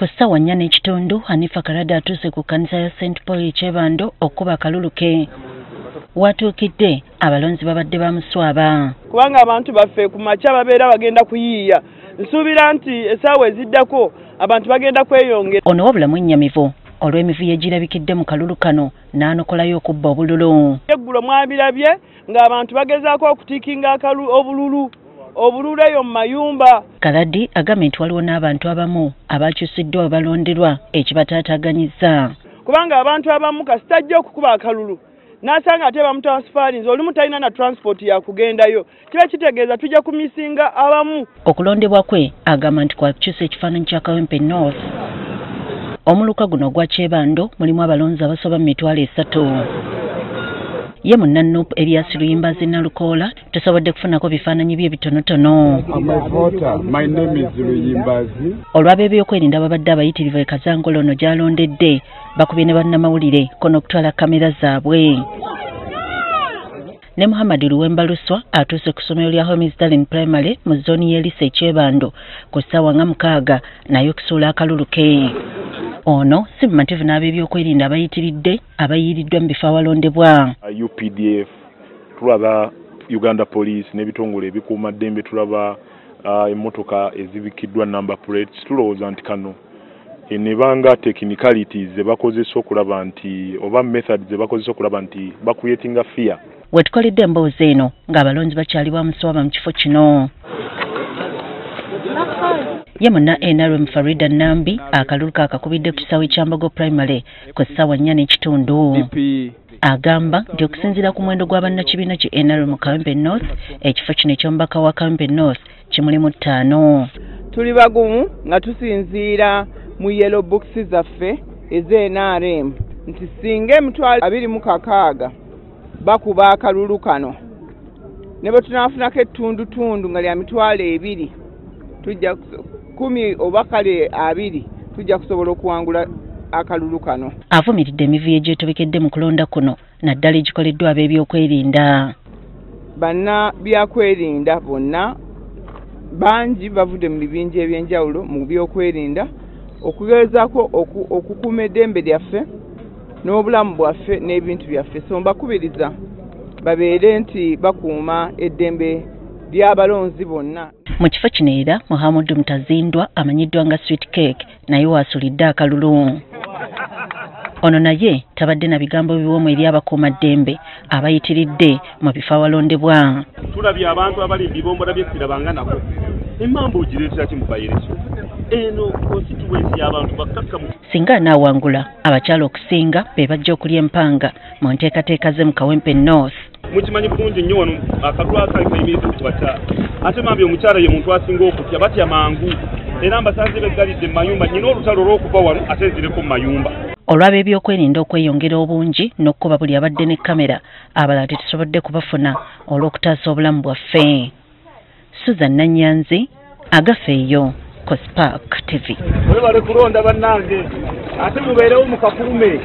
Ku ssaawa 4:15 Hanifa Kalada atuuse ku kkanisa ya St Paul e Kyebando okukuba akalulu ke. Watuukidde abalonzi babadde bamuswaba. Kubanga abantu baffe ku makya babeera bagenda kuyiiya. Nsuubira nti essaawa eziddako abantu bagenda kweyongera. Ono wabula mwennyamivu olw'emivuyo egirabikidde mu kalulu kano n'anokolayo okubba obululu. Eggulo mwabirabye ng'abantu bagezaako okutiikinga obululu obululu eyo mu mayumba. Kaladi agambye nti waliwo n'abantu abamu abakyusiddwa balonderwa ekibataataaganyizza. Kubanga abantu abamu kasita ajja okukuba akalulu n'asanga ate bamutransferinze, olumu talina na transport ya kugendayo, kiba kitegeeza tujja kumisinga abamu. Okulondebwa kwe agamba nti kwakukyusa ekifaananyi kya Kawempe North. Omuluka guno ogwa Kyebando mulimu abalonzi abasoba mu 300,000. Ye munna NUP Elias Luyimbazi Nalukoola tusobodde kufunako bifaananyi bye bitonotono. Olw'ab'ebyokwerinda babadde abayitirivu e Kazangolo ono gy'alondedde bakubye ne bannamawulire ko n'okutwala kamera zaabwe. Ne Muhammad Luwemba Luswa atuuse ku ssomero lya Homies Darling Primary mu zooni y'e Lisa e Kyebando ku ssaawa nga 6 naye okusuula akalulu ke. Ono si mumativu n'ab'ebyokwerinda abayitiridde abayiiriddwa mu bifo awalondebwa. UPDF, tulaba Uganda Police n'ebitongole ebikuumaddembe, tulaba emmotoka ezibikiddwa number plates. Tulowooza nti kano enebanga technicalities ze bakozesa okulaba nti oba methods ze bakozesa okulaba nti bacreatinga fear. Wetukoledde emboozi eno ng'abalonzi bakyali bamuswaba mu kifo kino. Ye munna NRM Farida Nambi akalulu kakakubidde ku kisaawe kya Mbogo Primary ku ssaawa 4:15. Agamba nti okusinziira ku muwendo gwa bannakibiina ki NRM Kawempe North, ekifo kino eky'omubaka wa Kawempe North kimulimu 5. Tuli bagumu nga tusinziira mu yellow books zaffe eza NRM nti singa 26,000 bakuba akalulu kano ne bwe tunaafunako ettundutundu nga lya 20,000 tujja 10 oba kale 20 tujja kusobola okuwangula akalulu kano. Avumiridde emivuyo egyetobekedde mu kulonda kuno naddala egikoleddwa ab'ebyokwerinda. Banna byakwerinda bonna bangi bavudde mu bibinja eby'enjawulo mu byokwerinda okugezaako okukuuma eddembe lyaffe n'obulamu bwaffe n'ebintu byaffe. So mbakubiriza babeere nti bakuuma eddembe ly'abalonzi bonna. Mu kifo kino era Muhammadu Mutazindwa amanyiddwa nga Sweet Cake naye waasulidde akalulu. Ono naye tabadde na bigambo biwoomu eri abakuumaddembe abayitiridde mu bifo awalondebwa. Tulabye abantu abali mu bibombola by'essirabanga nako. Emmamba ogireetera ki mu bayereso? Eno constituency y'abantu bakkakkamu. Singa anaawangula abakyala okusinga be bajja okulya empanga mu nteekateeka ze mu Kawempe North. Mukimanyi bulungi nnyo wano akalulu akali kayimiridde ku bakyala. Ate mambi omukyala ye muntu asinga okutya, batya mangu. Era mbasanze beggalidde mu mayumba, nnyina olutalo olw'okuva wano ate nzireko mu mayumba. Olw'ab'ebyokwerinda okweyongera obungi n'okukuba buli abadde ne kamera, abalala tetusobodde kubafuna olw'okutaasa obulamu bwaffe. Susan Nanyanzi, Agafeeyo, ku Spark TV. Mwebale kulonda bannange, ate mubeerewo mukakuume.